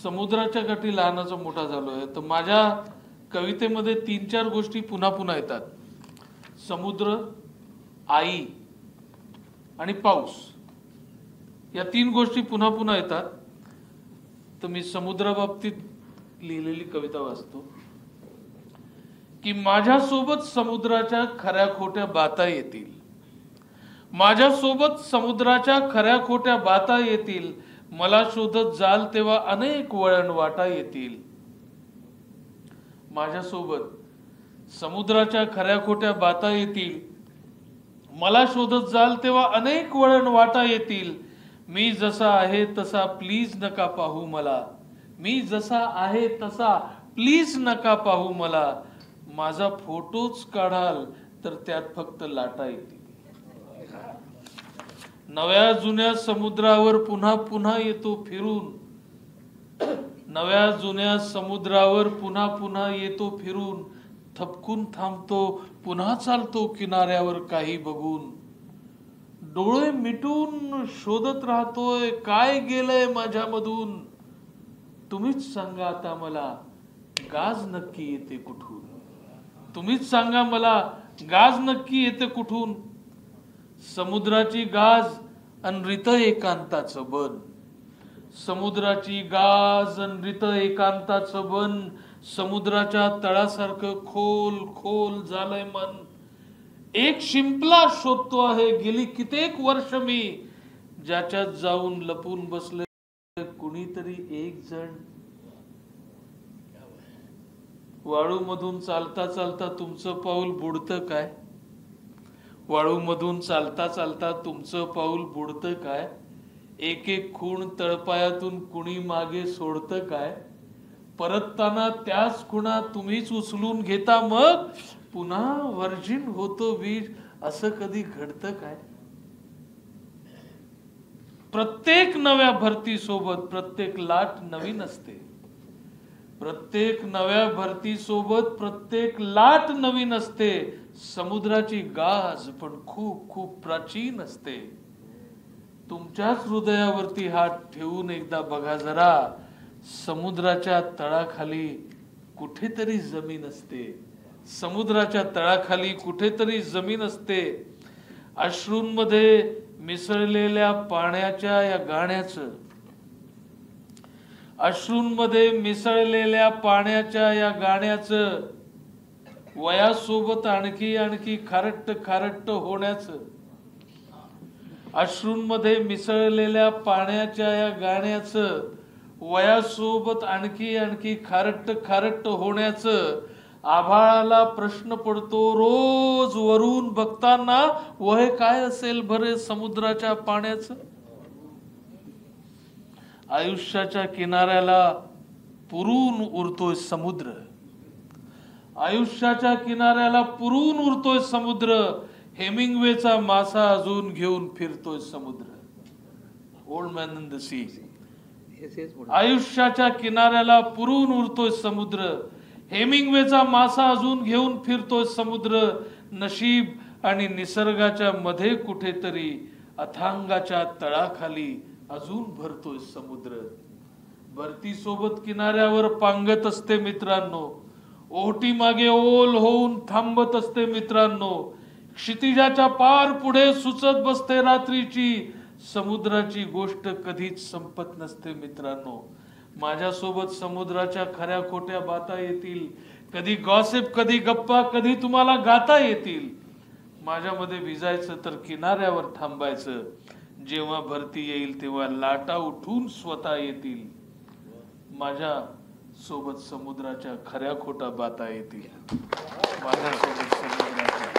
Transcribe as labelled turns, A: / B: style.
A: समुद्राच्या काठी लहानाचा मोठा झालो आहे, तर माझ्या कवितेमध्ये 3-4 गोष्टी पुन्हा पुन्हा येतात. समुद्र, आई आणि पाऊस या 3 गोष्टी पुन्हा पुन्हा येतात. तर मी समुद्राबाबतीत लिहिलेली कविता वाचतो की माझ्यासोबत समुद्राच्या खऱ्या खोट्या बाता येतील, माझ्यासोबत समुद्राच्या खऱ्या खोट्या बाता येतील, मला शोधत जाल तेव्हा अनेक वळण वाटा येतील. माझ्यासोबत समुद्राच्या खऱ्या खोट्या बाता येतील, मला शोधत जाल तेव्हा अनेक वळण वाटा येतील. मी जसा आहे तसा प्लीज नका पाहू मला, मी जसा आहे तसा प्लीज नका पाहू मला, माझा फोटोच काढाल तर त्यात फक्त लाटा येतील. नव्या जुन्या समुद्रावर पुन्हा पुन्हा येतो फिरून, नव्या जुन्या समुद्रावर पुन्हा पुन्हा येतो फिरून, थपकून थांबतो पुन्हा चालतो किनाऱ्यावर काही बघून, डोळे मिटून शोधत राहतोय काय गेलंय माझ्यामधून, तुम्हीच सांगा आता मला गाज नक्की येते कुठून, तुम्हीच सांगा मला गाज नक्की येते कुठून. समुद्राची गाज अन रित एकांताचं बन, समुद्राची गाज अन रित एकांताचं बन, समुद्राच्या तळासारखं खोल खोल झालंय मन. एक शिंपला शोधतो आहे गेली कित्येक वर्ष मी, ज्याच्यात जाऊन लपून बसले कुणीतरी एक जण. वाळूमधून चालता चालता तुमचं पाऊल बुडतं काय, वाळूमधून चालता चालता तुमचं पाऊल बुडतं काय, एक एक खूण तळपायातून कुणी मागे सोडतं काय, परतताना त्याच खुणा तुम्हीच उचलून घेता, मग पुन्हा वर्जिन होतो बीज, असं कधी घडतं काय. प्रत्येक नव्या भरतीसोबत प्रत्येक लाट नवीन असते, प्रत्येक नव्या भरतीसोबत प्रत्येक लाट नवीन असते. समुद्राची गाज पण खूप खूप प्राचीन असते. तुमच्याच हृदयावरती हात ठेवून एकदा बघा जरा, समुद्राच्या तळाखाली कुठेतरी जमीन असते, समुद्राच्या तळाखाली कुठेतरी जमीन असते. अश्रूंमध्ये मिसळलेल्या पाण्याच्या या गाण्याचं, अश्रूंमध्ये मिसळलेल्या पाण्याच्या या गाण्याचं, वयासोबत आणखी आणखी खारट्ट खारट्ट होण्याचं, अश्रूंमध्ये मिसळलेल्या पाण्याच्या या गाण्याचं, वयासोबत आणखी आणखी खारट्ट खारट्ट होण्याचं. आभाळाला प्रश्न पडतो रोज वरून बघताना, वय काय असेल बरे समुद्राच्या पाण्याचं. आयुष्याच्या किनाऱ्याला पुरून उरतोय समुद्र, आयुष्याच्या किनाऱ्याला पुरून उरतोय समुद्र, हेमिंगवेचा मासा अजून घेऊन फिरतोय समुद्र. Old man in the sea. आयुष्याच्या किनाऱ्याला पुरून उरतोय समुद्र, हेमिंगवेचा मासा अजून घेऊन फिरतोय समुद्र. नशीब आणि निसर्गाच्या मध्ये कुठेतरी अथांगाच्या तळाखाली अजून भरतोय समुद्र. भरतीसोबत किनाऱ्यावर पांगत असते मित्रांनो, ओहोटी मागे ओल होऊन थांबत असते मित्रांनो, क्षितिजाच्या पार पुढे सुचत बसते रात्रीची. समुद्राची गोष्ट कधीच संपत नसते मित्रांनो. माझ्यासोबत समुद्राच्या खऱ्या खोट्या बाता येतील, कधी गॉसिप कधी गप्पा कधी तुम्हाला गाता येतील. माझ्यामध्ये भिजायचं तर किनाऱ्यावर थांबायचं, जेव्हा भरती येईल तेव्हा लाटा उठून स्वतः येतील. माझ्या सोबत समुद्राच्या खऱ्या खोट्या बाता येतील, माझ्यासोबत समुद्राच्या.